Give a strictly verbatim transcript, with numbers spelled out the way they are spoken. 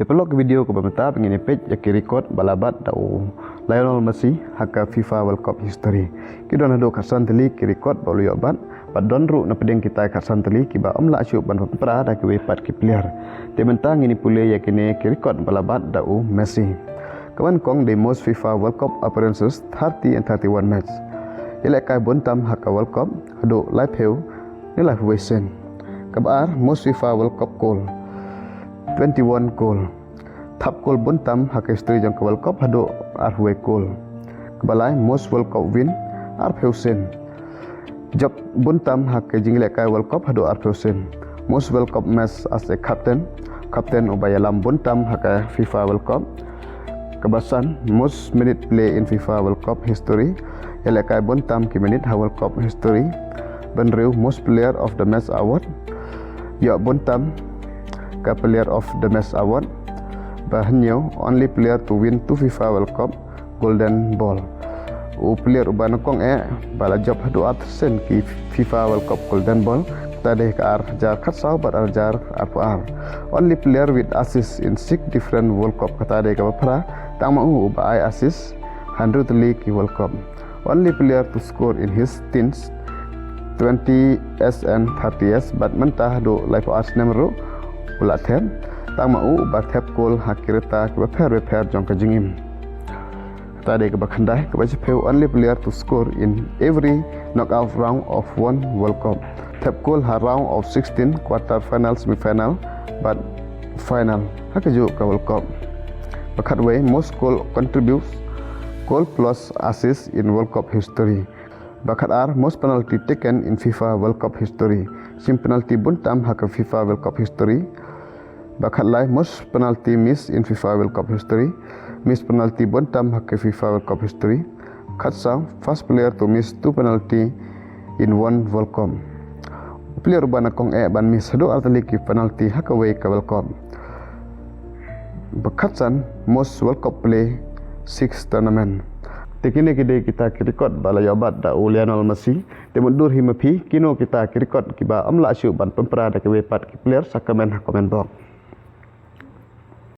Te paralok, ki video kaba mynta ba ngin ïa peit ïa ki record ba la bat da u Lionel Messi ha ka FIFA World Cup history. Ki don haduh khatsan tylli ki record ba u la ïoh bat, bad don ruh na pdeng kita khatsan tylli kiba ym lah shuh ban pynpra da kiwei pat ki player. Te mynta ngin ïa pule ïa kine ki record ba la bat da u Messi. Kaba nyngkong dei most FIFA World Cup appearances, thirty and thirty-one match. Ïalehkai bun tam ha ka World Cup, haduh laiphew ne laiphew wei sien. Kaba ar, most FIFA World Cup goal, twenty-one goal. Thap goal bun tam ha ka history jong ka World Cup, haduh arphew wei goal. Kaba lai, most World Cup win, arphew sien. Jop bun tam ha ka jingïalehkai World Cup, haduh arphew sien. Most World Cup match as a captain, captain uba ïalam bun tam ha ka FIFA World Cup. Kaba san, most minute play in FIFA World Cup history, ïalehkai bun tam ki minute ha World Cup history. Ba hynriew, most player of the match award, ïoh bun tam ka player of the match award. Ba hynñiew, only player to win two FIFA World Cup Golden Ball. U player uba nyngkong eh ba la jop haduh artylli sien ki FIFA World Cup Golden Ball, kata dei ka ar hajar khatsaw bad ar hajar arphew ar. Only player with assist in six different World Cup, kata dei kaba phra, tang ma u uba ai assist hynriew tylli ki World Cup. Only player to score in his teens, twenty S and thirty S, bad mynta haduh laiphew ar snem ruh u la thep, tang ma u uba thep goal ha ki rta kiba pher bapher jong ka jingim. Kata dei kaba khyndai. Kaba shiphew, only player to score in every knockout round of one World Cup. Thep goal ha round of sixteen, quarter final, semi final, bad final ha kajuh ka World Cup. Ba khatwei, most goal contributes, goal plus assist in World Cup history. Ba khatar, most penalty taken in FIFA World Cup history. Shim penalty bun tam ha ka FIFA World Cup history. Ba khatlai, most penalty miss in FIFA World Cup history. Miss penalty bun tam ha ka FIFA World Cup history. Khatsaw, first player to miss two penalty in one World Cup. U player uba nyngkong eh ban miss haduh artylli ki penalty ha kawei ka World Cup. Ba khatsan, most World Cup play six tournament. Te kine ki dei kita ki record ba la ïoh bat da u Lionel Messi. Te mutdur hi ma phi, kino kita ki record kiba ym lah shuh ban pynpra da kiwei pat ki player, sa comment ha comment box.